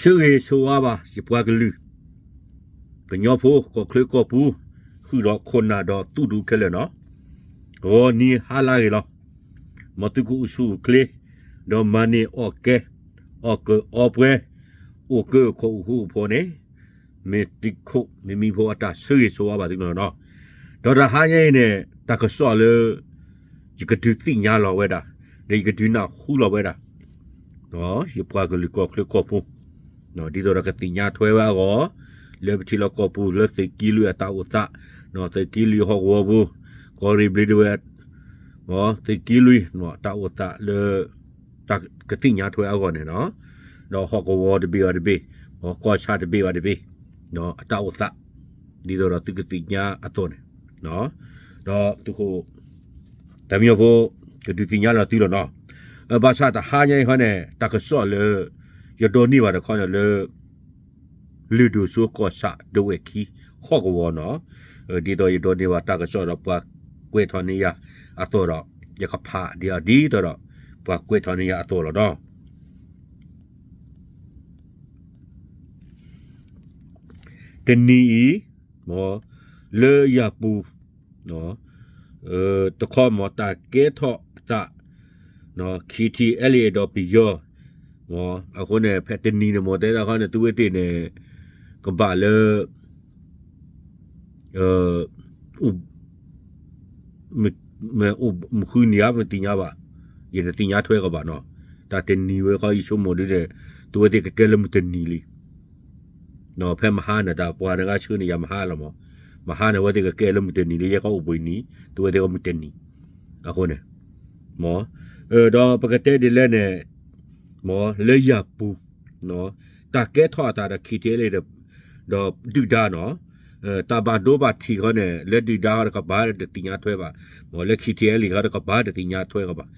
ဆၢဂ့ၤဆၢဝါဘၣ် ယပှၤကလုာ် ကညီဖိ ကီၢ်ချၢကီၢ်ပူၤ ဃုာ်ဒီးခိၣ်နၢ်ဒီးသုးဒူခဲလၢာ်နီၤ, ဂီၤနံၤဟါလၢဂ့ၤလီၤ. မ်သုကအိၣ်ဆူၣ်အိၣ်ချ့ ဒီးမၤန့ၢ်အီၣ်ကဲ အီၣ်ကၢအီပှဲၤ အိၣ်ကၢခိၣ်အိၣ်ဃူအိၣ်ဖိးန့ၣ် မ့ၢ်သုးခိၣ်မ့ၢ်မံဖိအတၢ်ဆၢဂ့ၤဆၢဝါဘၣ်သုန့ၣ်လီၤနီၤ. ဒီးတဟါညါအံၤန့ၣ် တၢ်ကစီၣ်လၢ ယကဒုးသ့ၣ်ညါလီၤဝဲဒၣ် ဒီးယကဒုးနၢ်ဟူလီၤဝဲဒၣ် ယပှၤကလုာ်ကီၢ်ချၢကီၢ်ပူၤ ဒ်သိးဒီးကသ့ၣ်ညါထွဲဝဲအဂီၢ် လၢပထံလီၢ်ကီၢ်ပူၤ လၢသုးက့လွံၢ်အတၢ်အိၣ်သး, သုးက့လွံၢ်ဟီၣ်ကဝီၤပူၤ ကီၢ်ရ့ၣ်ဘျ့ဒဝဲၢ် သုးက့လွံၢ် တၢ်အိၣ်သးလၢ တၢ်ကသ့ၣ်ညါထွဲအဂီၢ်န့ၣ်နီၤ, ဒီးဟီၣ်ကဝီၤတဘ့ၣ်ဘၣ်တဘ့ၣ် ကီၢ်ဆၣ်တဘ့ၣ်ဘၣ်တဘ့ၣ် အတၢ်အိၣ်သး ဒ်သိးဒီးသုကသ့ၣ်ညါအသိးန့ၣ်, ဒီးသုးခိၣ် တၢ်မံဖိ ကဒုးသ့ၣ်ညါလီၤသုလီၤနီၤ. ဘၣ်ဆၣ်တဟါညါအံၤခီန့ၣ် တၢ်ကစီၣ်လၢ ယဒိးန့ၢ်ဘၣ်တခီန့ၣ်လၢ လုၢ်ဒိၣ်စိကီၢ်ဆၣ်ဒဝဲၢ်ခံ ဟီၣ်ကဝီၤနီၤ, ဒ်သိးယဒိးန့ၢ်ဘၣ်တၢ်ကစီၣ်ဒီးပှၤကွဲးထီၣ်န့ၢ်ယၤအသိးဒီး ယကဖးဒ်အီၤဒ်သိးဒီး ပှၤကွဲးထီၣ်န့ၢ်ယၤအသိးလီၤနီၤ. တနံၤအံၤ လၢယၤပူၤ တခီမ့ၢ်တၢ်ကဲထီၣ်အသး KTLA ဒီးပယီၤ အဃိန့ၣ် ဖဲတနံၤန့ၣ်မ့ၢ်တဲဒၣ်ခီန့ၣ် သုဝဲသ့ၣ်န့ၣ် ကဘၣ်လၢ မ့ၢ်အိၣ်မုၢ်ဃုနံၤဧါ မ့ၢ်သ့ၣ်ညါဘၣ်, ယတသ့ၣ်ညါထွဲကဘၣ်နီၤ. တၢ်တနံၤဝဲခီ ယဆိကမိၣ်ဒ်န့ၣ် သုဝဲသ့ၣ်ကကဲလၢမုၢ်တနံၤလံ. ဖဲမဟါန့ၣ် တၢ်ပှၤတဂၤဆှၢန့ၢ်ယၤမဟါလီၤမး, မဟါန့ၣ် အဝဲသ့ၣ်ကကဲလၢမုၢ်တနံၤလံ, ယဲကအိၣ်ဘှံးနံၤ သုဝဲသ့ၣ်ကမုၢ်တနံၤ, အဃိန့ၣ် ဒီးပကတဲဒ်လဲၣ်န့ၣ် လၢယၤပူၤ တၢ်ကဲထီၣ်အသးဒီး KTLA ဒီးဒုၣ်ဒါနီၤ, တၢ်ဘၣ်ဒိဘၣ်ထံးခီန့ၣ် လၢဒုၣ်ဒါခီတကပၤတသ့ၣ်ညါထွဲဘၣ်, လၢ KTLA ခီတကပၤတသ့ၣ်ညါထွဲကဘၣ်,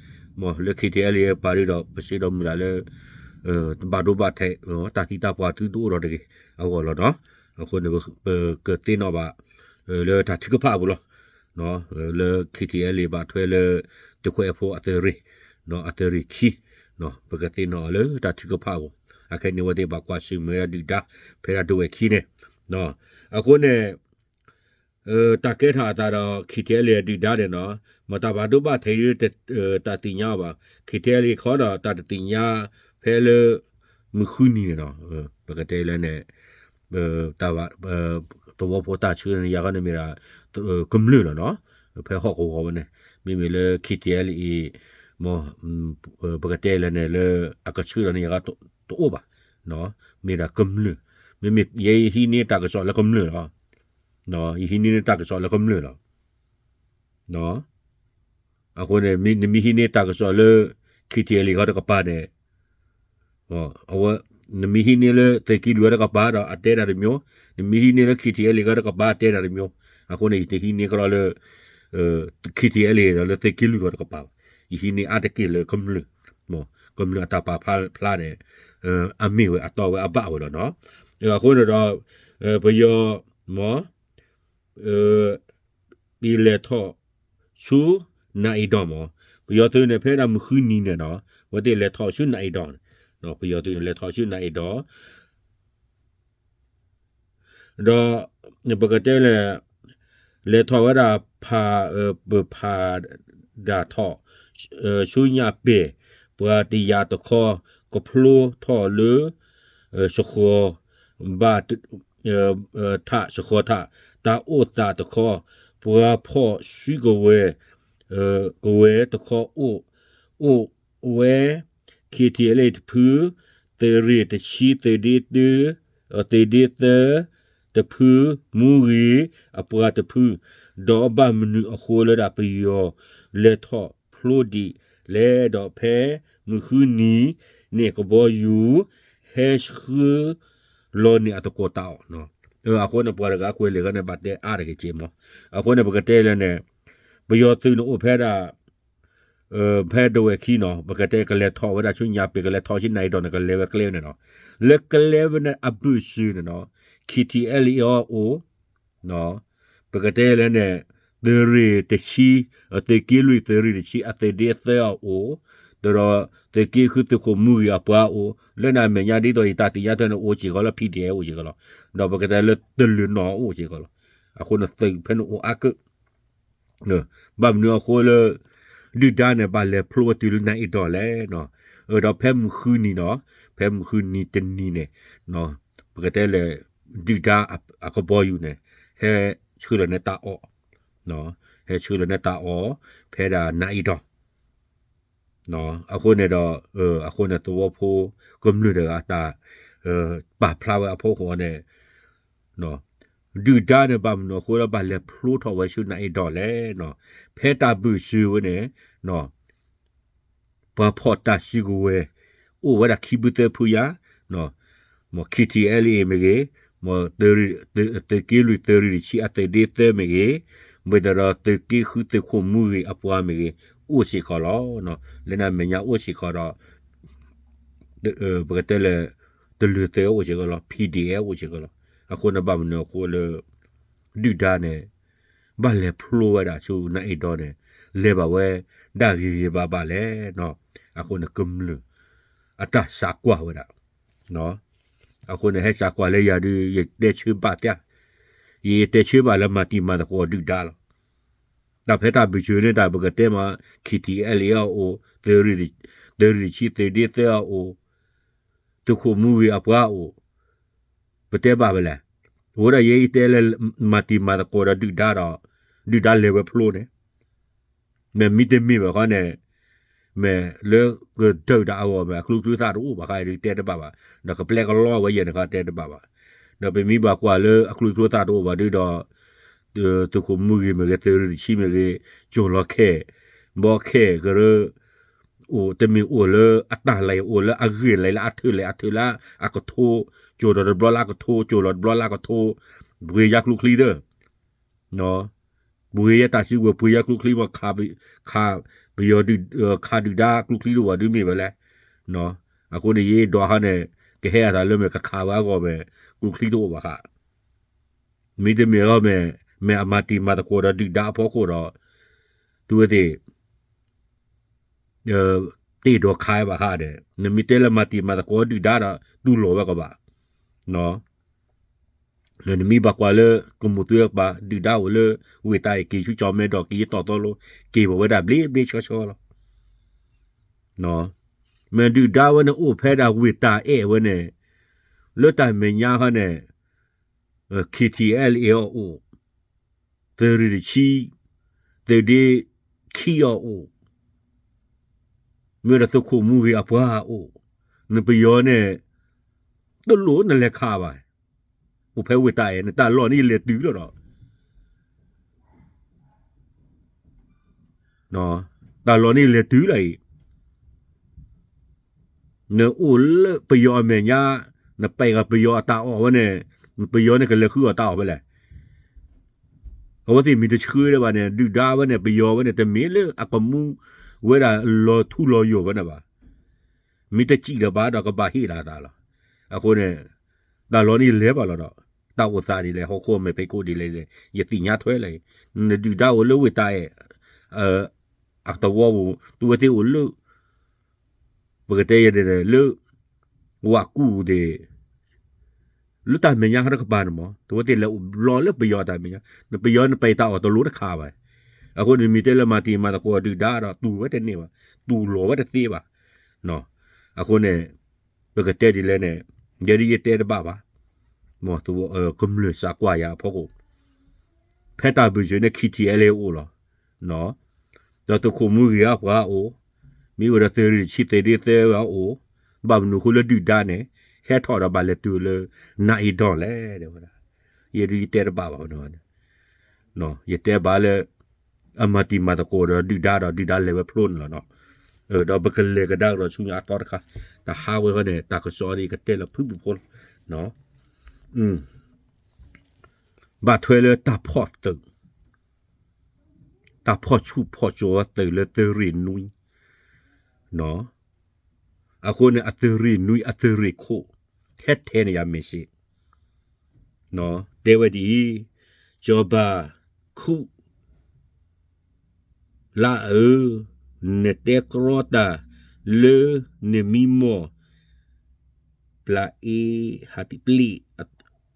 လၢ KTLA ပာ်ဒုးဒီး ပစ့ဒီးမုၢ်လၢ်လၢ ဘၣ်ဒိဘၣ်ထံး တၢ်သံတၢ်ပှၢ်သုတအိၣ်ဒီးတဂ့ၤအဂီၢ်လီၤနီၤ. အဃိန့ၣ် ပကသ့ၣ်နီၣ်ဘၣ် လၢတၢ်ထုကဖၣ်အပူၤလီၤ. လၢ KTLA ဘၣ်ထွဲလၢ သုးခွဲးဖိအသုးရ့ၣ် အသုးရ့ၣ်ခံ ပကသ့ၣ်နီၣ်အီၤလၢတၢ်ထုကဖၣ်အပူၤ, အခဲအံၤန့ၣ် အဝဲသ့ၣ်ဘၣ်ကွၢ်ဆၢၣ်မဲာ်ဒုၣ်ဒါ ဖဲဒၣ်ဒဝဲၢ်ခံန့ၣ်, အဃိန့ၣ် တၢ်ကဲထီၣ်အသးဒီး KTLA ဒုၣ်ဒါန့ၣ်နီၤ, မ့ၢ်တၢ်ဘၣ်ဒိဘၣ်ထံး တၢ်သ့ၣ်ညါဘၣ်, KTLA ခီဒီးတၢ်တသ့ၣ်ညါ ဖဲလၢ မုၢ်ဃုနံၤန့ၣ်နီၤ, ပကတဲလၢန့ၣ် တၢ်ဘၣ် သဝီဖိတၢ်ဆှၢန့ၢ်ယၤခီန့ၣ်မ့ၢ်ဒၣ် ကမျၢၢ်လီၤနီၤ, ဖဲဟီၣ်ကဝီၤဝဲန့ၣ်, မ့မ့ၢ်လၢ KTLA အံၤ ပကတဲလၢန့ၣ်လၢ အကဆှၢလီၤန့ၢ်ယၤခီတအိၣ်ဘၣ်, မ့ၢ်ဒၣ်ကမျၢၢ်, မ့မ့ၢ်ယဲယဟံးန့ၢ်တၢ်ကစီၣ်လၢကမျၢၢ်လီၤ, ယဟံးန့ၢ်တၢ်ကစီၣ်လၢကမျၢၢ်လီၤ. အဃိန့ၣ် နမ့ၢ်ဟံးန့ၢ်တၢ်ကစီၣ်လၢ KTLA ခီတကပၤန့ၣ်, အဝဲ နမ့ၢ်ဟံးန့ၢ်လၢသုးက့လွံၢ်ခီတကပၤဒီးအတဲတၢ်တမျိုး, နမ့ၢ်ဟံးန့ၢ်လၢ KTLA ခီတကပၤတဲတၢ်တမျိုး, အဃိန့ၣ် ယတဟံးန့ၢ်ကဒီးလၢ KTLA ဒီးလၢသုးက့လွံၢ်ခီတကပၤဘၣ်, ယဟံးန့ၢ်အါတက့ၢ်လၢကမျၢၢ်, ကမျၢၢ်အတၢ်ပာ်ဖျါန့ၣ် အမ့ၢ်ဝဲအတီဝဲအဘၣ်ဝဲလီၤနီၤ. အဃိန့ၣ်ဒီး ပယီၤ မ့ၢ် ပလဲၤထီၣ်ဆူ နၤအံၤဒီးမ့ၢ်, ပယီၤသုးန့ၣ် ဖဲဒၣ်မုၢ်ဃုနံၤန့ၣ်နီၤ, အဝဲသ့ၣ်လဲၤထီၣ်ဆူနၤအံၤဒီး, ပယီၤသုးန့ၣ် လဲၤထီၣ်ဆူနၤအံၤဒီး ဒီး ပကတဲလဲၣ် လဲၤထီၣ်ဝဲဒၣ်ဖး ပဖးဒၣ်ထီၣ် ဆူညၣ်ပဲာ် ပှၤတယၤတခီ ကဖျိထီၣ်လၢ စဃီၤ ဘၣ် ထးစဃီၤထး တၢ်အိၣ်သးတခီ ပှၤဖီၣ်စုကဝဲၤ ကဝဲၤတခီ အိၣ်ဝဲ KTLA တဖု သုးရ့ၣ်တဆံ သုးဒ့သၢ သုးဒ့သၢ တဖု မူဂ့ၤအပှၤတဖု ဒီးဘၣ်မနုၤအဃိလၢဒၣ်ပယီၤလဲၤထီၣ်ဖျိဒံးလဲၣ်ဒီးဖဲမုၢ်ဃုနံၤန့ၣ် ကဘီယူၤ ဟဲဆှၢလီၤန့ၢ်အသကိးတၢ်အီၣ်, အဃိန့ၣ် ပှၤတဂၤကွဲးလံာ်ခီန့ၣ် ဘၣ်တဲအါတဂ့ၤက့မး, အဃိန့ၣ် ပကတဲလၢန့ၣ် ပယီၤသုးန့ၣ်အိၣ်ဖဲဒၣ် ဖဲဒဝဲၢ်ခံနီၤ, ပကတဲကလဲၤထီၣ်ဝဲဒၣ်ဆူညၣ်ပဲာ် ကလဲၤထီၣ်ဆူနၤအံၤဒီးန့ၣ် ကလဲၤဝဲကျဲန့ၣ်နီၤ, လၢကျဲဝဲန့ၣ်အဘၢၣ်စၢၤန့ၣ်နီၤ, KTLA အီၤအိၣ် ပကတဲလၢန့ၣ် သုးရ့ၣ်တဆံ သုးက့လွံၢ်သုးရ့ၣ်တဆံ အသုးဒ့သၢအအိၣ်, ဒီးသုးက့ဃုသုးခိၣ်မူဂ့ၤအပှၤအိၣ်, လၢနမဲာ်ညါဒ်သိးယတၢ်သ့ၣ်ညါထွဲန့ၣ်အိၣ်စ့ၢ်ကီးလီၤ, ဖံးဒဲးအိၣ်စ့ၢ်ကီးလီၤ, ဒီးပကတဲလၢတလုာ်နီၣ်အိၣ်စ့ၢ်ကီးလီၤ. အဃိန့ၣ်သုးဖဲန့ၣ်အိၣ်အါကၢ ဘၣ်မနုၤအဃိလၢ ဒုၣ်ဒါန့ၣ် ဘၣ်လဲၤဖျိဝဲတုၤလၢနၤအ့ၣ်ဒိးလဲၣ်နီၤ. ဒီးဖဲမုၢ်ဃုနံၤနီၤ, ဖဲမုၢ်ဃုနံၤတနံၤန့ၣ် ပကတဲလဲၣ် ဒုၣ်ဒါအကဘီယူၤန့ၣ် ဟဲဆှၢလီၤန့ၢ်တၢ်အီၣ်, ဟဲဆှၢလီၤန့ၢ်တၢ်အီၣ် ဖဲဒၣ်နၤအ့ၣ်ဒိး အဃိန့ၣ်ဒီး အဃိန့ၣ်သဝီဖိကမျၢၢ်တဂၤအတၢ် ပာ်ဖျါဝဲအဖီခိၣ်န့ၣ် ဒုၣ်ဒါန့ၣ် ဘၣ်မနုၤအဃိလၢဘၣ်လဲၤဖျိထီၣ်ဝဲဆူနၤအ့ၣ်ဒိးလဲၣ်နီၤ. ဖဲတၢ်ဘုၣ်စၢၤဝဲန့ၣ် ပှၤဖီၣ်တၢ်စုကဝဲၤ အိၣ်ဝဲဒၣ်ခံဖုသၢဖုယါ, မ် KTLA မ့ၢ်ဂ့ၤ, မ် သုးက့လွံၢ်သုးရ့ၣ်တဆံအသုးဒ့သၢမ့ၢ်ဂ့ၤ, မ့ၢ်ဒီးသုးက့ဃုသုးခိၣ်မူဂ့ၤအပှၤမ့ၢ်ဂ့ၤ, အိၣ်စ့ၢ်ကီးလီၤ. လၢနမဲာ်ညါအိၣ်စ့ၢ်ကီးဒီး ပကတဲလၢ တလုာ်သုးအိၣ်စ့ၢ်ကီးလီၤ, PDF အိၣ်စ့ၢ်ကီးလီၤ. အဃိန့ၣ်ဘၣ်မနုၤအဃိလၢ ဒုၣ်ဒါန့ၣ် ဘၣ်လဲၤဖျိဝဲဒၣ်ဆူနၤအ့ၣ်ဒိးန့ၣ် လဲၤဘၣ်ဝဲဒၣ်ဂ့ၤဂ့ၤဘၣ်ဘၣ်လဲၣ်နီၤ. အဃိန့ၣ်ကမျၢၢ် အတၢ်စးကွၢ်ဝဲဒၣ် အဃိန့ၣ် ဟဲစးကွၢ်လၢယၤဒုး ယတဲဆၢဘၣ်တၢ်, ယ ယတဲဆၢဘၣ်လၢမၤတံၤမၤသကိးဒုၣ်ဒါလီၤ. တၢ်ဖဲတၢ်ဘုၣ်စၢၤန့ၣ် တၢ်ပကတဲမး KTLA အအိၣ်, သုးရ့ၣ်တဆံသုးဒ့သၢအအိၣ်, သုးခိၣ်မူဂ့ၤအပှၤအအိၣ်, ပတဲဘၣ်ဝဲလဲၣ်. အဝဲဒၣ်ယဲယတဲလၢ မၤတံၤမၤသကိးဒီးဒုၣ်ဒါဒီး ဒုၣ်ဒါလဲၤဝဲဖျိန့ၣ် မ့ၢ်မ့ၢ်တမ့ၢ်ဘၣ်ခီန့ၣ် မ့ၢ်လၢကဒုးတၢ်အဂီၢ်မ့ၢ် အကျိချံသၣ်တအိၣ်ဘၣ်ခါအံၤဒုးတဲတဘၣ်ဘၣ်, ဒီးကပျဲကလီဝဲယဲၢ်န့ၣ်ခါတဲတဘၣ်ဘၣ်. ဒီးပမ့ၢ်ဘၣ်ကွၢ်လၢအကျိချံသၣ်တအိၣ်ဘၣ်ဒုးဒီး သုးခိၣ်မူဂ့ၤမ့ၢ်ဂ့ၤ သုးရ့ၣ်တဆံမ့ၢ်ဂ့ၤ ကၠိၤလီၤခဲၣ်, ဘီခဲၣ်ကရၢ အိၣ်တမ့ၢ်အိၣ်လၢအတၢ်လဲၤ အိၣ်လၢအဂ့ၢ်လဲၤလၢအထၢၣ်လဲၤအထၢၣ်လၢအကထိ, ကၠိၤဒီးတဘျီလၢအကထိ ကၠိၤလီၤတဘျီလၢအကထိ, ပှ့ၤယါကျိချံသၢ ပှ့ၤယါတၢ်စုကဝဲၤ ပှ့ၤယါကျိချံမ့ၢ် ခးပယီၤ ခးဒုၣ်ဒါကျိချံတအိၣ်ဘၣ်ဒုးမ့ၢ်ဝဲလဲၣ်. အဃိန့ၣ်ယဒွးဟီန့ၣ် ကဟဲအသးလၢမ့ၢ်ကခးဝဲအဂီၢ်မ့ၢ် ကျိချံတအိၣ်ဘၣ်ဃး, မ့တမ့ၢ်လီၤမ့ၢ် မ့ၢ်အမၤတံၤမၤသကိးဒီးဒုၣ်ဒါအဖီခိၣ်ဒီး သုဝဲသ့ၣ် တ့ၢ်ဒီးခးဘၣ်ဃးဒီး နမ့ၢ်တဲလၢမၤတံၤမၤသကိးဒုၣ်ဒါဒီး တူၢ်လိာ်ဝဲကဘၣ် နမ့ၢ်ဘၣ်ကွၢ်လၢ ကမိၣ်သုကပၤ ဒုၣ်ဒါအိၣ်လၢ ဝ့ၢ်တၢ်အဲၣ်က့ၤဆူကၠီၤမဲဒီးက့ၤယတီၢ်သီလိ က့ၤဘၣ်ဝဲဒၣ်ဘျ့ဘျ့ဆှီဆှီလီၤ. မ့ၢ်ဒုၣ်ဒါဝဲန့ၣ်အိၣ်ဖဲဒၣ်ဝ့ၢ်တၢ်အဲၣ်ဝဲန့ၣ် လၢတၢ်မဲာ်ညါခီန့ၣ် KTLA အအိၣ်, သုးရ့ၣ်တဆံ, သုးဒ့ခံအအိၣ်, မ့ၢ်ဒီးသုးခိၣ်မူဂ့ၤအပှၤအအိၣ်, နပယီၤန့ၣ် တလိၣ်နလဲၤခးဘၣ်. အိၣ်ဖဲဝ့ၢ်တၢ်အဲၣ်န့ၣ် တၢ်လီၢ်န့ၣ်ယလဲၤတုၤလီၤဒီး တၢ်လီၢ်န့ၣ်ယလဲၤတုၤလီၤအံၤ နအိၣ်လၢပယီၤအမဲာ်ညါ, နပဲာ်ကပယီၤအတၢ်အီၣ်ဝဲန့ၣ်, ပယီၤန့ၣ်ကလဲၤဃုအီၣ်တၢ်အီၣ်ဖဲလဲၣ်. အဝဲသ့ၣ်မ့ၢ်တဆှၢဒံးဘၣ်န့ၣ် ဒုၣ်ဒါဝဲန့ၣ် ပယီၤဝဲန့ၣ် တမ့ၢ်လၢအကမူဝဲဒၣ်လီၤထူလီၤယိာ်ဝဲန့ၣ်ဘၣ်. မ့ၢ်တစံၣ်လၢၤဘၣ်ဒီးကဘၣ်ဟ့ၣ်လီၤအသးလီၤ. အဃိန့ၣ် တၢ်လီၢ်န့ၣ်လဲၤဘၣ်လီၤဒီး တၢ်အိၣ်သးဒ်လဲၣ် ဟီၣ်ခိၣ်မဲာ်ဖံးခိၣ်ဒ်လဲၣ် ယသ့ၣ်ညါထွဲလၢၤ. နဒုၣ်ဒါအိၣ်လၢဝ့ၢ်တၢ်အဲၣ် အသဝီပူၤ သုဝဲသ့ၣ်အိၣ်လၢ ပကတဲယဲၢ်လၢ ဝးကူၣ်သ့ၣ် လၢတၢ်မဲာ်ညါဟီတကပၤန့ၣ်မး သုဝဲသ့ၣ်လဲၤအိၣ်ဘျီလၢပယီၤတၢ်မဲာ်ညါ နပယီၤနပဲာ်တၢ်အီၣ်တလိၣ်တခါဘၣ်. အဃိန့ၣ်မ့ၢ်တဲလၢမၤတံၤမၤသကိးဒုၣ်ဒါဒီး တူၢ်ဝဲတန့ၢ်ဘၣ်, တူၢ်လိာ်ဝဲတသ့ဘၣ်. အဃိန့ၣ် ပကတဲဒ်လဲၣ်န့ၣ် ယဲဒ်ယတဲတဘၣ်ဘၣ်, မ် ကမျၢၢ်စးကွၢ်ယၤအဖီခိၣ် ဖဲတၢ်ဘုၣ်စၢၤန့ၣ် ခံထံၣ်အဲလ့ၣ်အိၣ်လီၤ. ဒီးသုးခိၣ်မူဂ့ၤအပှၤအိၣ်, မ့ၢ်ဝဲဒီးသုးရ့ၣ်တဆံသုးဒ့သၢဝဲအိၣ်, ဘၣ်မနုၤအဃိလၢဒုၣ်ဒါန့ၣ် ဟဲထီၣ်ဒီးဘၣ်လဲၤတုၤလၢနၤအ့ၣ်ဒိးလဲၣ် တဲဝဲဒၣ်. ယဲဒ်ယတဲတဘၣ်ဘၣ်န့ၣ် ယတဲဘၣ်လၢ အမၤတံၤမၤသကိးဒီးဒုၣ်ဒါဒီးဒုၣ်ဒါလဲၤဝဲဖျိန့ၣ်လီၤနီၤ. ဒီးပကလဲၤကဒါကဒီးဆူညါအသီတခါ, တဟါဝဲဃီန့ၣ် တၢ်ကစီၣ်န့ၣ် ယကတဲလီၤဖုၣ်ပူၤဖိလီၤ. ဘၣ်ထွဲလၢတၢ်ဖီၣ်သုး, တၢ်ဖီၣ်ဆူၣ်ဖီၣ်စိးသုးလၢသုးရ့ၣ်နွံ, အဃိန့ၣ် အသုးရ့ၣ်နွံ အသုးရ့ၣ်ခိၣ် ဟဲထဲန့ၣ်ယၤမ့ၢ်စ့ၢ် တဲဝဲဒ်အံၤ, စီၤဘးခူၣ် လါအၢ, နတဲကြီတၢ် လၢနမံမီၢ် ပျၢ်အ့ဟးတံၢ်ပျ့ၢ်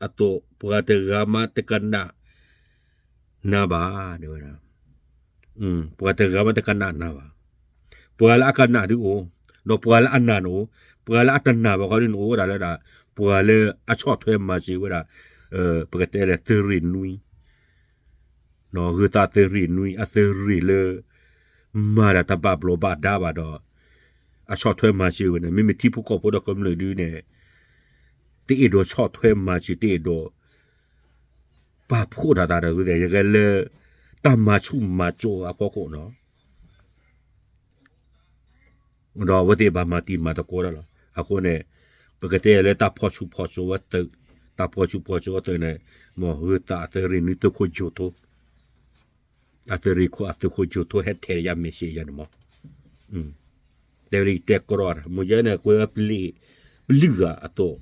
အသိး ပှၤတဂၤမးတကနၣ်နၤဘၣ်, တဲဝဲဒၣ်. ပှၤတဂၤမးတကနၣ်နၤဘၣ်. ပှၤလၢအကနၣ်ဒုအိၣ်, ဒီးပှၤလၢအနာ်န့ၣ်အိၣ်, ပှၤလၢအတနာ်ဘၣ်ဃီဒုန့ၣ်အိၣ်ဝဲဒၣ်လၢဒၣ် ပှၤလၢအဆီၣ်ထွဲမၤစၢၤဝဲဒၣ် ပကတဲလၢသုးရ့ၣ်နွံ ဂုၤသးသုးရ့ၣ်နွံ အသုးရ့ၣ်လၢ မၤတၢ်တဘၣ်ဘျီးဘၣ်ဒါဘၣ်ဒီး အဆီၣ်ထွဲမၤစၢၤဝဲန့ၣ် မ့မ့ၢ်ထံဖိကီၢ်ဖိဒီးကမျၢၢ်ဒုန့ၣ် တအဲၣ်ဒိးဆီၣ်ထွဲမၤစၢၤ တအဲၣ်ဒိး ပာ်ဖှိၣ်တၢ်သးဒီး ယကဲလၢ တၢ်မၤဆူၣ်မၤစိးအဖီခိၣ်နီၤ ဒီးအဝဲသ့ၣ်ဘၣ်မၤတံၤမၤသကိးတၢ်လီၤ. အဃိန့ၣ် ပကတဲလၢတၢ်ဖီၣ်ဆူၣ်ဖီၣ်စိးဝဲသုး, တၢ်ဖီၣ်ဆူၣ်ဖီၣ်စိးဝဲသုးန့ၣ် မ်ဂုၤသးအသုးရ့ၣ်နွံသုးခိၣ်ယိၤထိ, အသုးရ့ၣ်ခိၣ်အသုးခိၣ်ယိၤထိဟဲထဲးယၤ message ယၤန့ၣ်မး တဲဝဲလၢယတဲကြီတၢ် မ့ၢ်ယဲန့ၣ် ကွဲဝဲပျ့ၢ်, ပျုၢ်ဂၤအသိး,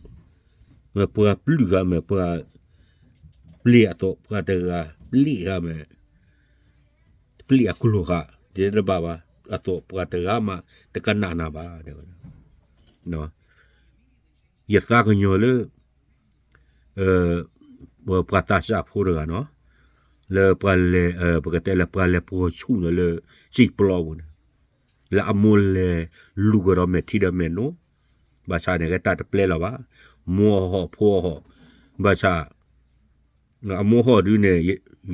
မ့ၢ်ပှၤပျုၢ်ဂၤမ့ၢ်ပှၤ ပျ့ၢ်အသိး ပှၤတဂၤ ပျ့ၢ်ဂၤမ့ၢ် ပျ့ၢ်အကျိၤဃာ် ဒ်တဘၣ်ဘၣ် အသိးပှၤတဂၤမး တကနၣ်နၤဘၣ် တဲဝဲဒၣ်. ယသးကညီၤလၢ ပှၤသးစၢ်ဖိတဂၤနီၤ, လၢပှၤလဲၤ ပကတဲလၢပှၤလဲၤပှီၤဆူၣ်န့ၣ်လၢ စံာ်ပျီပူၤန့ၣ်, လၢအမိၢ်လဲၤလူၤကဒီးမဲာ်ထံဒီးမဲာ်နိ, ဘၣ်ဆၣ်န့ၣ် ကဲတၢ်တပျဲလၢၤဘၣ်, မိၢ်အဟီၣ်ဖိအဟီၣ်, ဘၣ်ဆၣ် အမိၢ်ဟီၣ်ဒုန့ၣ်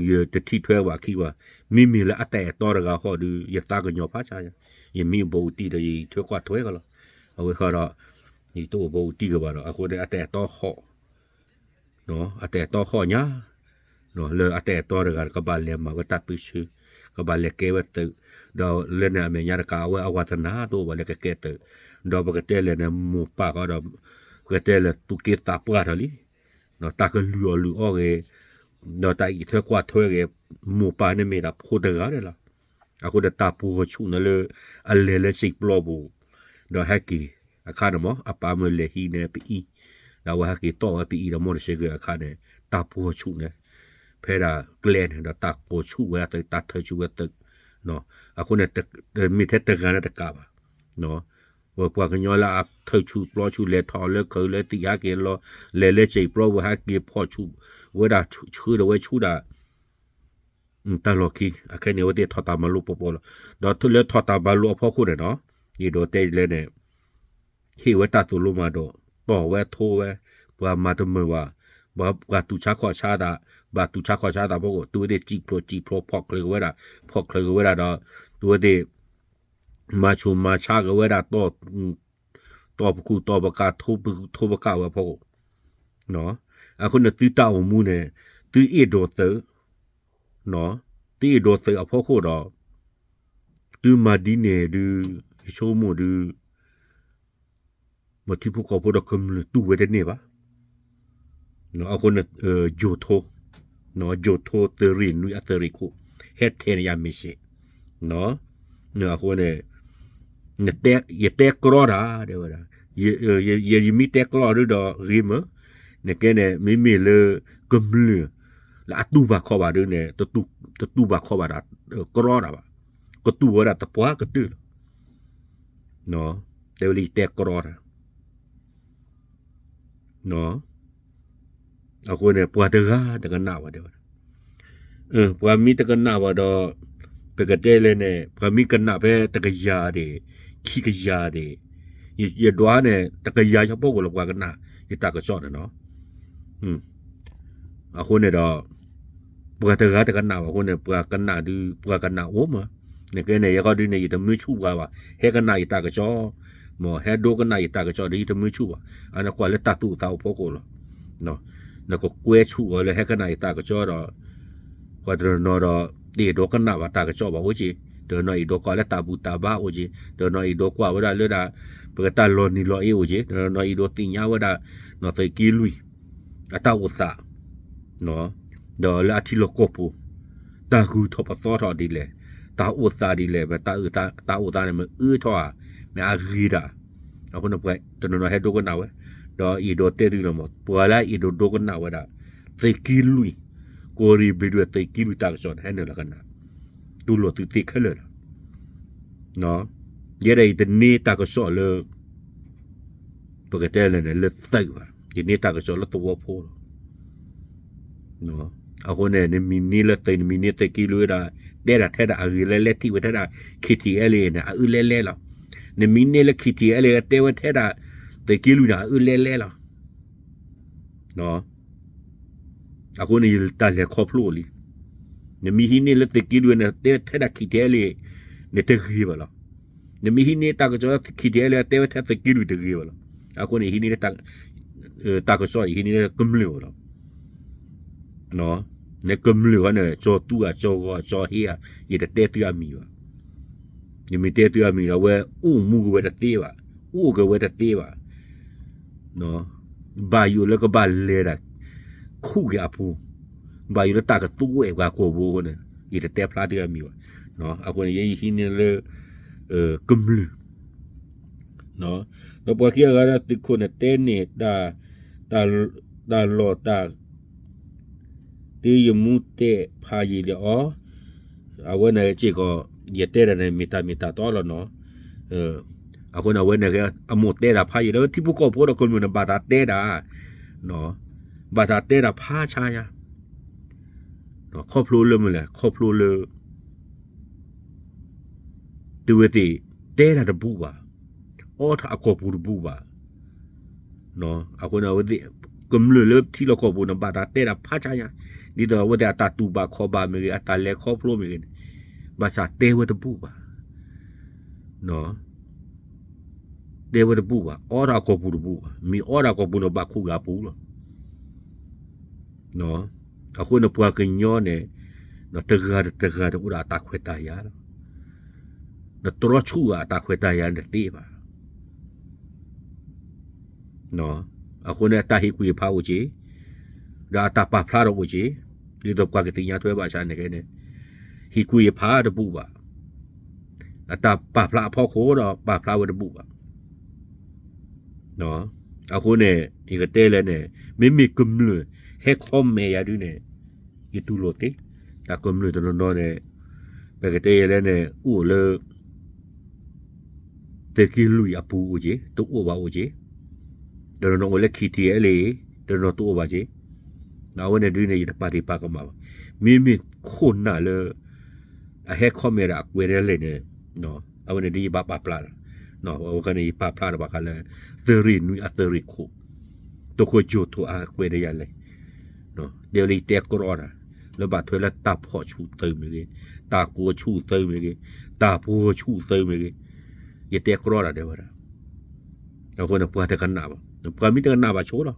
ယတထံၣ်ထွဲဘၣ်ခံဘၣ်, မ့မ့ၢ်လၢအတၢ်အဲၣ်တီတဂၤဟီၣ်ဒု ယသးကညီၤဖးဆါ, ယမ့ၢ်အိၣ်ဘူးအိၣ်တံၢ်ဒီး ယထွဲကွၢ်ထွဲကလီၤ, အဝဲဃီဒီး ယတအိၣ်ဘူးအိၣ်တံၢ်ကဘၣ်ဒီး အဃိန့ၣ် အတၢ်အဲၣ်တီဟီၣ် အတၢ်အဲၣ်တီဟီၣ်ညါ, လၢအတၢ်အဲၣ်တီတဂၤ ကဘၣ်လဲၤမၤဝဲတၢ်ပၢဆှၢ, ကဘၣ်လဲၤကဲဝဲသုး, ဒီးလၢန့ၣ်အမဲာ်ညါတကး အဝဲအဝၤသနာ်တအိၣ်ဘၣ်လၢကကဲသုး, ဒီးပကတဲလဲၣ်န့ၣ် မိၢ်ပၢ်ဃီဒီး ပကတဲလဲၣ်သူၣ်က့သးပှၢ်ထီၣ်လံ, တၢ်ကလုၢ်အီၣ်လုၢ်အီၣ်ဂ့ၤ, ဒီးတၢ်အံးထွဲကွၢ်ထွဲဂ့ၤ, မိၢ်ပၢ်န့ၣ်မ့ၢ်ဒၣ်ဖိတဂၤန့ၣ်လီၤ. အဃိန့ၣ်တၢ်ပှီၤဆူၣ်န့ၣ်လၢ အလဲၤလၢစံာ်ပျီပူၤ, ဒီးဟဲက့ၤအခါန့ၣ်မး အပၢ်မ့ၢ်လဲၤဟံးန့ၢ်ပအံၣ်, ဒီးအဝဲဟဲက့ၤတီၢ်ဝဲပအံၣ်ဒီး မိၢ်တစဲးဂ့ၤအခါန့ၣ် တၢ်ပှီၤဆူၣ်န့ၣ် ဖဲဒၣ်ကျဲန့ၣ်ဒီးတၢ်ကိးဆူၣ်ဝဲအသုး တၢ်ထုးဆူၣ်ဝဲသုး, အဃိန့ၣ် မ့ၢ်ထဲတဂၤန့ၣ်တကးဘၣ်, ပှၤကညီလၢအထုးဆူၣ်ပျီဆူၣ် လဲၤထီၣ်လၢခုးလၢသံးဟဲက့ၤလီၤ, လဲၤလၢစံာ်ပျီပူၤဟဲက့ၤဖီၣ်ဆူၣ်ဝဲဒၣ်ဆှၢဒီးဝဲဆူၣ်ဒၣ် တၢ်လီၢ်ခံ အခဲန့ၣ် အဝဲသ့ၣ်ထီၣ်တၢ်မၤလိပီပီလီၤ. ဒီးလၢထီၣ်တၢ်မၤလိအဖီခိၣ်န့ၣ်နီၤ, ယအဲၣ်ဒိးတဲလဲၣ်န့ၣ်, ဟ့ၣ်ဝဲတၢ်သိၣ်လိမၤဒိး, တီၢ်ဝဲထိဝဲ, ပှၤမၤတမုာ်ဘၣ်, ပှၤတူၢ်ဆါခီၣ်ဆါသး, ဘၣ်တူၢ်ဆါခီၣ်ဆါသးဖီခိၣ် တုၤဝဲသ့ၣ်စံာ်ဖျိးစံာ်ဖျိး ဖီၣ်ချၢက့ၤဝဲဒၣ်, ဖီၣ်ချၢက့ၤဝဲဒၣ်ဒီး, တုၤဝဲသ့ၣ် မၤဆူၣ်မၤဆါက့ၤဝဲဒၣ် တီၢ်ပကူၣ်တီၢ်ပကး ထိပကူၣ်ထိပကးဝဲအဖီခိၣ်, အဃိန့ၣ်သုတၢ်အိၣ်မူန့ၣ် သုအဲၣ်ဒိးသုး, သုအဲၣ်ဒိးသုးအဖီခိၣ်ဒီး, သုမၤဒ်န့ၣ်ဒုး, ယဆိကမိၣ်ဒုး, မ့ၢ်ထံဖိကီၢ်ဖိဒီးကမျၢၢ်တူၢ်ဝဲတန့ၢ်ဘၣ်. အဃိန့ၣ် ယိၤထိ, ယိၤထိသုးရ့ၣ်နွံအသုးရ့ၣ်ခိၣ် ဟဲထဲန့ၣ်ယၤ message, အဃိန့ၣ် ယတဲကြီတၢ် တဲဝဲဒၣ်, ယမ့ၢ်တဲကြီဒုဒီးဂ့ၤမး, နကဲန့ၣ် မ့မ့ၢ်လၢကမျၢၢ် လၢအတူၢ်ဘၣ်ခီၣ်ဘၣ်ဒုန့ၣ် တတူၢ်ဘၣ်ခီၣ်ဘၣ်ဒၣ်ကြီတၢ်ဘၣ်, ကတူၢ်ဝဲဒၣ်သပှၢ်ကတၢၢ်လီၤ. တဲဝဲလၢယတဲကြီတၢ် အဃိန့ၣ် ပှၤတဂၤတကနၣ်ဘၣ်တဲဝဲဒၣ်, ပှၤမ့ၢ်တကနၣ်ဘၣ်ဒီး ပကတဲလဲၣ်န့ၣ် ပှၤမ့ၢ်ကနၣ်ဖဲတကယၤဒၣ်, ခံကယၤဒၣ်, ယဒွးန့ၣ် တကယၤဆၢဖိကီၢ်လၢပှၤကနၣ်ယတၢ်ကစီၣ်န့ၣ်နီၤ. အဃိန့ၣ်ဒီး ပှၤတဂၤတကနၣ်ဘၣ်အဃိန့ၣ် ပှၤကနၣ်ဒုး ပှၤကနၣ်အိၣ်မး, နကဲန့ၣ် ယဲဃီဒုးန့ၣ် ယတမၢဆူၣ်ပှၤဘၣ်, ဟဲကနၣ်ယတၢ်ကစီၣ်, မ်ဟဲဒိကနၣ်ယတၢ်ကစီၣ်ဒီး ယတမၢဆူၣ်ဘၣ်, အန့ၣ်ကွၢ်လၢတၢ်သူၣ်အသးအိၣ်ဖီခိၣ်လီၤ. နကကွဲဆူၣ်အီၤလၢဟဲကနၣ်ယတၢ်ကစီၣ်ဒီး ပှၤတနီၤနီၤဒီး တအဲၣ်ဒိးကနၣ်ဘၣ်တၢ်ကစီၣ်ဘၣ်အိၣ်က့, တနီၤနီၤအဲၣ်ဒိးကွၢ်လၢတၢ်ဘူၣ်တၢ်ဘါအိၣ်က့, တနီၤနီၤအဲၣ်ဒိးကွၢ်ဝဲဒၣ်လၢဒၣ် ပကတၢ်လီၤနံၤလီၤအ့အိၣ်က့, တနီၤနီၤအဲၣ်ဒိးသ့ၣ်ညါဝဲဒၣ် နီၢ်သုးက့လွံၢ် အတၢ်အိၣ်သး ဒီးလၢအထံလီၢ်ကီၢ်ပူၤ တၢ်ဂုၤထီၣ်ပသီထီၣ်ဒ်လဲၣ်, တၢ်အိၣ်သးဒ်လဲၣ်, မ့ၢ်တၢ်အိၣ်သးန့ၣ် မ့ၢ်အၢထီၣ်ဧါ, မ့ၢ်အဂ့ၤတၢ်, အဃိန့ၣ် ပှၤတနီၤနီၤဟဲဒိကနၣ်ဝဲ, ဒီးအဲၣ်ဒိးတဲဒုးလီၤမး, ပှၤလၢအအဲၣ်ဒိးဒိကနၣ်ဝဲဒၣ် သုးက့လွံၢ်, ကီၢ်ရ့ၣ်ဘျံးဒဝဲၣ်သုးက့လွံၢ်တၢ်ကစီၣ်န့ၣ် ဟဲနုာ်လီၤကနၣ်, တူၢ်လိာ်သုးသ့ခဲလၢာ်လီၤ. ယဲဒၣ်ယတန့ၢ်တၢ်ကစီၣ်လၢ ပကတဲလဲၣ်န့ၣ် လၢသုးဘၣ်, ယန့ၢ်တၢ်ကစီၣ်လၢသဝီဖိလီၤ. အဃိန့ၣ် နမ့ၢ်န့ၢ်လၢသုး နမ့ၢ်န့ၢ်သုးက့လွံၢ်ဝဲဒၣ် တဲဒၣ်ထဲဒၣ်အဂ့ၤလဲၣ်လဲၣ် ထံၣ်ဝဲထဲဒၣ် ခ့ထံအဲလ့န့ၣ် အအၢလဲၣ်လဲၣ်လီၤ. နမ့ၢ်န့ၢ်လၢ ခ့ထံအဲလ့ တဲဝဲထဲဒၣ် သုးက့လွံၢ်န့ၣ် အအၢလဲၣ်လဲၣ်လီၤ. အဃိန့ၣ် ယတၢ်လဲၤခီဖျိလံ. နမ့ၢ်ဟံးန့ၢ်လၢသုးက့လွံၢ်န့ၣ် တဲထဲဒၣ် ခ့ထံအဲလ့ န့ၣ်တဂ့ၤဘၣ်လီၤ. နမ့ၢ်ဟံးန့ၢ်တၢ်ကစီၣ်လၢ ခ့ထံအဲလ့ တဲဝဲထဲသုးက့လွံၢ်တဂ့ၤဘၣ်လီၤ. အဃိန့ၣ် ဟံးန့ၢ် တၢ်ကစီၣ် ယဟံးန့ၢ်လၢကမျၢၢ်ဘၣ်လီၤ. နကမျၢၢ်ဃီန့ၣ် ကၠီၤသူဧါ ကၠီၤဂီၤ ကၠီၤဟ့ဧါ ယတတဲသုအမံၤဘၣ်. ယမ့ၢ်တဲသုအမံၤဒီး အဝဲအိၣ်မူက့ၤဝဲတသ့ဘၣ်, အိၣ်က့ၤဝဲတသ့ဘၣ်. ဘၣ်ယိၣ်လၢကဘၣ်လဲၤဒၣ် ခူၣ်က့ၤအပူၤ, ဘၣ်ယိၣ်လၢတၢ်ကသူဝဲၢ်ပှၤကိာ်ဘိအဃိန့ၣ် ယတတဲဖျါသုအမံၤဘၣ်. အဃိန့ၣ် ယဟံးန့ၢ်လၢ ကမျၢၢ် ဒီးပှၤခံဂၤဒီးသုးခိၣ်န့ၣ်တဲန့ၣ် တၢ် တၢ်လီၢ်တၢ် တ့ယမူတဲဖးယံာ်လံအီၤ, အဝဲန့ၣ်စ့ၢ်ကီး ယတဲဒၣ်န့ၣ် မ့ၢ်တၢ်မ့ၢ်တၢ်တီလီၤနီၤ. အဃိန့ၣ် အဝဲန့ၣ် အမိၢ်တဲဒၣ်ဖးယံာ်လၢထံဖိကီၢ်ဖိဒီးကမျၢၢ်န့ၣ် ဘၣ်တၢ်တဲဒၣ်, ဘၣ်တၢ်တဲဒၣ်ဖးဆါညါ, ခီဖျိလၢမနုၤလဲၣ်, ခီဖျိလၢ တုၤဝဲသ့ၣ်တဲတၢ်တဘူၣ်ဘၣ်, အိးထီၣ်အကီၢ်ပူၤတဘူၣ်ဘၣ်. အဃိန့ၣ် အဝဲသ့ၣ် ကမျၢၢ်လၢထံလီၢ်ကီၢ်ပူၤန့ၣ် ဘၣ်တၢ်တဲတၢ်ဖးဆါညါ, ဒ်သိးအဝဲသ့ၣ်အတၢ်တူၢ်ဘၣ်ခီၣ်ဘၣ်မ့ၢ်ဂ့ၤ, အတၢ်လဲၤခီဖျိမ့ၢ်ဂ့ၤန့ၣ်, ဘၣ်ဆၣ်တဲဝဲတဘူၣ်ဘၣ်. တဲဝဲတဘူၣ်ဘၣ်, အိးထီၣ်အကီၢ်ပူၤတဘူၣ်ဘၣ်, မ့ၢ်အိးထီၣ်အကီၢ်ပူၤန့ၣ် ဘၣ်ခူၣ်ဂၤပူၤလီၤ. အဃိန့ၣ် ပှၤကညီန့ၣ် တဂၤတဂၤန့ၣ် အိၣ်ဒီးအတၢ်ခွဲးတၢ်ယာ်လီၤ. နတြီဆူၣ်အတၢ်ခွဲးတၢ်ယာ်န့ၣ်တသ့ဘၣ်. အဃိန့ၣ် အတၢ်ဟ့ၣ်ကူၣ်ဟ့ၣ်ဖးအိၣ်က့ၤ, ဒီးအတၢ်ပာ်ဖျါထီၣ်အိၣ်က့ၤ, ဒ်သိးပှၤကသ့ၣ်ညါထွဲဘၣ်ဆၣ်န့ၣ်ကဲန့ၣ်, ဟ့ၣ်ကူၣ်ဟ့ၣ်ဖးတဘူၣ်ဘၣ်, အတၢ်ပာ်ဖျါအဖီခိၣ်ဒီးပာ်ဖျါဝဲတဘူၣ်ဘၣ်. အဃိန့ၣ် ယကတဲလဲၣ်န့ၣ် မ့မ့ၢ်ကမျၢၢ်ဟဲ comment ယၤဒုန့ၣ် ယတူၢ်လိာ်သ့, တၢ်ကမျၢၢ်တနီၤနီၤန့ၣ် ပကတဲယဲလဲၣ်န့ၣ် အိၣ်လၢ သုးက့လွံၢ်အပူၤအိၣ်က့ၤ, တအိၣ်ဘၣ်အိၣ်က့ၤ, တနီၤနီၤအိၣ်လၢ ခ့ထံအဲလ့, တနီၤတအိၣ်ဘၣ်က့ၤ, အဝဲန့ၣ်ဒုန့ၣ် ယတပာ်တ့ၢ်ပာ်ကမၣ်ဘၣ်. မ့မ့ၢ်ခိၣ်နၢ်လၢ အဟဲ comment ဒီးအကွဲးဒ်လဲၣ်န့ၣ်, အဝဲန့ၣ်ဒုယဘၣ်ပာ်ဖျါလီၤ. အဝဲန့ၣ် ယပာ်ဖျါဒီးဘၣ်ဃးလၢ သုးရ့ၣ်နွံအသုးရ့ၣ်ခိၣ်, သုးခိၣ်ကၠိၣ်ထိၣ်အကွဲးဒ်ယၤလဲၣ်, တဲဝဲလၢယတဲကြီတၢ်, လၢဘၣ်ထွဲလၢတၢ်ဖီၣ်ဆူၣ်သုးမ့ၢ်ဂ့ၤ, တၢ်ကိးဆူၣ်သုးမ့ၢ်ဂ့ၤ, တၢ်ပှီၤဆူၣ်သုးမ့ၢ်ဂ့ၤ, ယတဲကြီတၢ်ဒဲးဝဲဒၣ်. အဃိန့ၣ် ပှၤတကနၣ်ဘၣ်, ပှၤမ့ၢ်တကနၣ်ဘၣ်ဆိလီ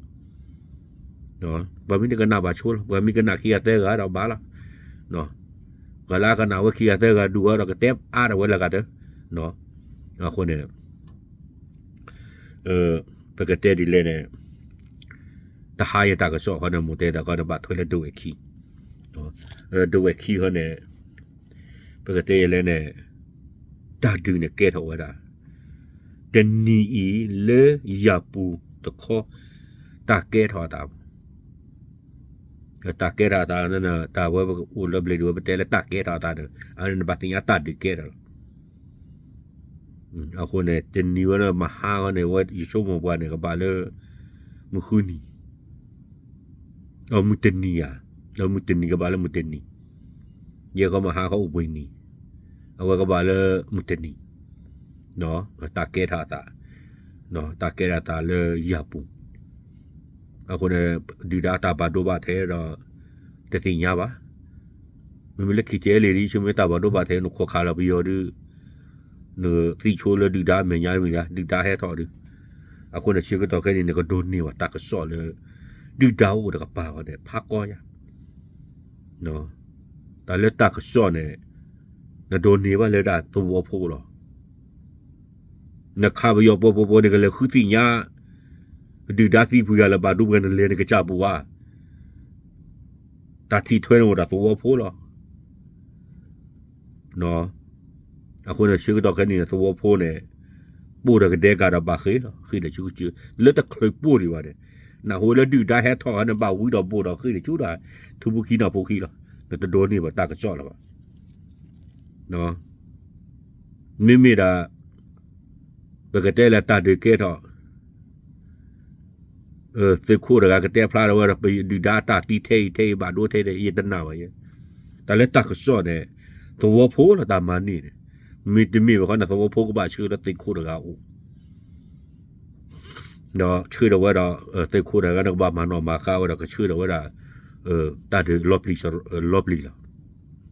ၤ. ပှၤမ့ၢ်တကနၣ်ဘၣ်ဆိလီၤ, ပှၤမ့ၢ်ကနၣ်ခံဂၤသၢဂၤဒီးဘၣ်လီၤ. ပှၤလၢအကနၣ်ဝဲခံဂၤသၢဂၤဒူၣ်ဝဲဒီးကတဲအါထီၣ်ဝဲလၢဂၤတၢ်, အဃိန့ၣ် ပကတဲဒ်လဲၣ်န့ၣ်, တဟါယတၢ်ကစီၣ်ဃီန့ၣ် မိၢ်တဲတၢ်ဃီန့ၣ် ဘၣ်ထွဲလၢဒဝဲၢ်ခံ, ဒဝဲၢ်ခံဃီန့ၣ်, ပကတဲယဲလဲၣ်န့ၣ်, တၢ်ဒုးန့ၣ်ကဲထီၣ်ဝဲဒၣ်, တနံၤအံၤလၢယၤပူၤတခီ, တၢ်ကဲထီၣ်အသး တၢ်ကဲထီၣ်အသးန့ၣ် တၢ်ဝဲပအိၣ်လၢဘျ့ၣ်ဒိၣ်ဝဲ ပတဲလၢတၢ်ကဲထီၣ်အသးန့ၣ် အန့ၣ်နဘၣ်သ့ၣ်ညါတၢ်ဒုးကဲထီၣ်လီၤ. အဃိန့ၣ် တနံၤဝဲလၢမဟါဃီန့ၣ် ဝဲယဆိကမိၣ်ပှၤန့ၣ် ကဘၣ်လၢ မုၢ်ဃုနံၤ, အမုၢ်တနံၤဧါ, အမုၢ်တနံၤ ကဘၣ်လၢမုၢ်တနံၤ, ယဲၢ်ဃီမဟါဃီအိၣ်ပှဲၤနံၤ, အဝဲကဘၣ်လၢမုၢ်တနံၤ, တၢ်ကဲထီၣ်အသး, တၢ်ကဲထီၣ်အသးလၢယၤပူၤ အဃိန့ၣ် ဒုၣ်ဒါတၢ်ဘၣ်ဒိဘၣ်ထံးဒီး တသ့ၣ်ညါဘၣ်. မ့မ့ၢ်လၢ ခ့ထံအဲလ့ ဒ်ဆိမ့ၢ်တၢ်ဘၣ်ဒိဘၣ်ထံး နခိးခးလီၤပယီၤဒုး, နသံဆိလၢဒုၣ်ဒါအမဲာ်ညါမ့ၢ်ဒၣ် ဒုၣ်ဒါဟဲထီၣ်ဒုး, အဃိန့ၣ် ဆၢကတီၢ်ခဲအံၤန့ၣ် နကဒိးန့ၢ်ဘၣ်တၢ်ကစီၣ်လၢ ဒုၣ်ဒါအိၣ်တကပၤဃီန့ၣ် ဖးကီညါ တၢ်လၢတၢ်ကစီၣ်န့ၣ် နဒိးန့ၢ်ဘၣ်လၢတၢ်သဝီဖိလီၤ. နခးပယီၤပှဲၤပှဲၤပှဲၤန့ၣ် ကလဲၤဃုသ့ၣ်ညါ ဒုၣ်ဒါသံဖုဂၤလၢဘၣ်ဒိပှဲၤ နလဲၤနကစၢ်ပူၤဧါ. တၢ်ထံၣ်ထွဲန့ၣ်အိၣ်ဒီးသဝီဖိလီၤ. အဃိန့ၣ် ဆၢကတီၢ်ခဲအံၤန့ၣ် သဝီဖိန့ၣ် ပိၢ်ဒီးကဒဲကးဒီးဘၣ်ဃ့ၢ်လီၤ, ဃ့ၢ်ဒီးဆူကစၢၢ် လၢတချုးပိၢ်ဒံးဘၣ်န့ၣ်, နၢ်ဟူလၢဒုၣ်ဒါဟဲထီၣ်န့ၣ် ဘၣ်ဝံဒီးဘိၣ်ဒီးဃ့ၢ်ဒီးဆူဒီး ထူဖိခံနီၢ်ဖိခံလီၤ. နတဒိးန့ၢ်ဘၣ်တၢ်ကစီၣ်လၢၤဘၣ်. မ့မ့ၢ်ဒၣ် ပကတဲလၢတၢ်ဒုးကဲထီၣ် သုးခိၣ်တဂၤကတဲဖျါထီၣ်ဝဲဒီး ပဒုၣ်ဒါအတၢ်သံထဲအံၤထဲအံၤဘၣ်ဒိထဲအံၤ ယတနာ်ဘၣ်ယဲ. တၢ်လၢတၢ်ကစီၣ်န့ၣ် သဝီဖိလီၤတၢ်မၤန့ၢ်န့ၣ်, မ့တမ့ၢ်ဘၣ်ခီန့ၣ် သဝီဖိကဘၣ်ဆှၢလၢသုးခိၣ်တဂၤအအိၣ် ဒီးဆှၢထီၣ်ဝဲဒီး သုးခိၣ်တဂၤန့ၣ်ကဘၣ်မၤနီၣ်မၤဃါဝဲဒီး ကဆှၢထီၣ်ဝဲဒၣ် တၢ်ဒုးလီၤပျံၤလီၤ.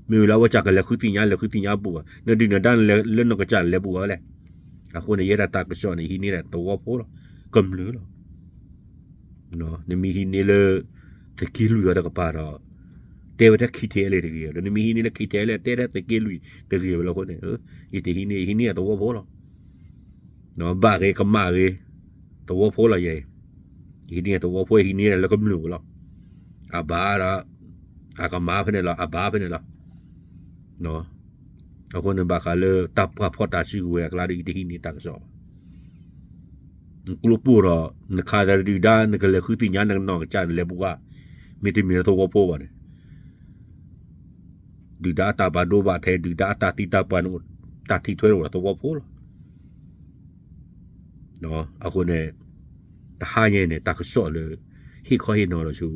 မ့ၢ်ဝံၤလၢအဝဲကၢ်ကလဲၤဃုသ့ၣ်ညါ လဲၤဃုသ့ၣ်ညါဘူးဘၣ်, နဒုၣ်နဒါလၢနီၢ်ကစၢ်န့ၣ်လဲၤဘူးဘၣ်ဝဲလဲၣ်. အဃိန့ၣ် ယဲဒၣ်တၢ်ကစီၣ်န့ၣ် ဟံးန့ၢ်ဒၣ်သဝီဖိလီၤ, ကမျၢၢ်လီၤ. နမ့ၢ်ဟံးန့ၢ်လၢ သုးက့လွံၢ်အီၤတကပၤဒီး တဲဝဲဒၣ် ခံထံအဲလဲၣ် တဂ့ၤလီၤ. နမ့ၢ်ဟံးန့ၢ်လၢ ခံထံအဲလဲၣ် တဲဒၣ်သုးက့လွံၢ်တဂ့ၤဝဲလီၤအဃိန့ၣ် ယတဟံးန့ၢ် ယဟံးန့ၢ်သဝီဖိလီၤ. ဘၣ်ဂ့ၤကမၣ်ဂ့ၤ သဝီဖိလီၤယဲအံၤ, ယဟံးန့ၢ်သဝီဖိ ယဟံးန့ၢ်ဒၣ်လၢကမျၢၢ်ဝဲလီၤ. အဘၣ်ဒီး အကမၣ်ဖဲန့ၣ်လီၤ အဘၣ်ဖဲန့ၣ်လီၤ. အဃိန့ၣ် ဘၣ်ဃးလၢတၢ်ပှၤဖီၣ်တၢ်စုကဝဲၤအကျါဒီး ယတဟံးန့ၢ်တၢ်ကစီၣ်ဘၣ်. ကျိပိၢ်ဒီး နခးသးဒုၣ်ဒါ နကလဲၤဃုသ့ၣ်ညါ နကနီၢ်ကစၢ်န့ၣ်လဲၤဘူးဧါ, မ့တမ့ၢ်လၢသဝီဖိဘၣ်န့ၣ် ဒုၣ်ဒါအတၢ်ဘၣ်ဒိဘၣ်ထံး ဒုၣ်ဒါအတၢ်သံတၢ်ပှၢ်န့ၣ် တၢ်ထံၣ်ထွဲအိၣ်ဒီးသဝီဖိလီၤ. အဃိန့ၣ် တဟါညါန့ၣ် တၢ်ကစီၣ်လၢ ဟ့ၣ်ခီဟ့ၣ်နီၤဒီးဆူ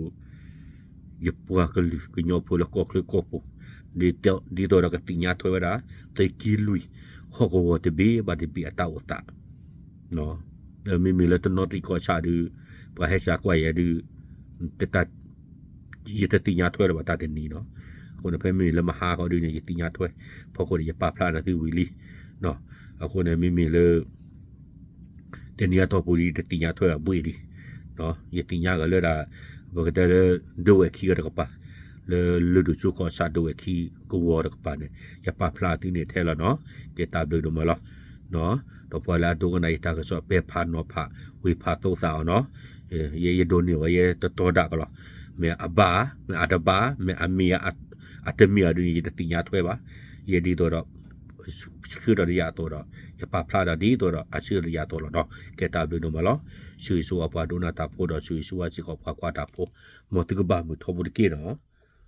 ယပှၤကလုာ်ကညီဖိလၢကီၢ်ချၢကီၢ်ပူၤ ဒ်သိးဒီးကသ့ၣ်ညါထွဲဝဲဒၣ် သုးက့လွံၢ် ဟီၣ်ကဝီၤတဘ့ၣ်ဘၣ်တဘ့ၣ်အတၢ်အိၣ်သး မ့မ့ၢ်လၢတနီသရံၣ်ကီၢ်ဆၣ်ဒုး ပှၤဟဲစးကွၢ်ယၤဒုး ယတသ့ၣ်ညါထွဲလၢၤဘၣ်တၢ်တနံၤနီၤ. အဃိန့ၣ် ဖဲမ့ၢ်လၢမဟါခီဒုးန့ၣ် ယသ့ၣ်ညါထွဲ ဖီခိၣ်န့ၣ် ယပာ်ဖျါနၤသုဝံၤလံ. အဃိန့ၣ် မ့မ့ၢ်လၢ တနံၤအတီၢ်ပူၤဒုး ယတသ့ၣ်ညါထွဲအဘှ့ၣ်လံ. ယသ့ၣ်ညါက့ၤလၢဒၣ် ပကတဲလၢ ဒိဝဲၢ်ခံဂၤတကပၤ လၢလၢၢ်ဒိၣ်စိခီၣ်ဆၣ်ဒိဝဲၢ်ခံကဝီၤတကပၤန့ၣ် ယပာ်ဖျါသုန့ၣ်ထဲလီၤနီၤ. ကဲတၢ်ဘျုးဒိၣ်မးလီၤ. ဒီးပှၤလၢအဒိကနၣ်ယတၢ်ကစီၣ် ပဲာ်ဖးနီၤဖး ဝ့ၤဖးသိသးအီၤနီၤ. ယဲယဒိးန့ၢ်ဘၣ်ယဲတတီဒၣ်ကလီၤ. မ့ၢ်အဘၣ် မ့ၢ်အတဘၣ် မ့ၢ်အမ့ၢ် အတမ့ၢ်အဒုးန့ၣ် ယတသ့ၣ်ညါထွဲဘၣ်. ယဲဒ်သိးဒီး ဆှၢထီၣ်ဒီးယၤအသိးဒီး ယပာ်ဖျါဒီးဒ်သိးဒီး အဆှၢဒီးယၤအသိးလီၤနီၤ. ကဲတၢ်ဘျုးဒိၣ်မးလီၤ. ဆၢဂ့ၤဆၢဝါပှၤဒိကနၣ်တၢ်ဖိဒီး ဆၢဂ့ၤဆၢဝါစ့ၢ်ကီးပှၤကွၢ်တၢ်ဖိ, မ်သုကဘၣ်မုာ်ထီဘိတက့ၢ်နီၤ.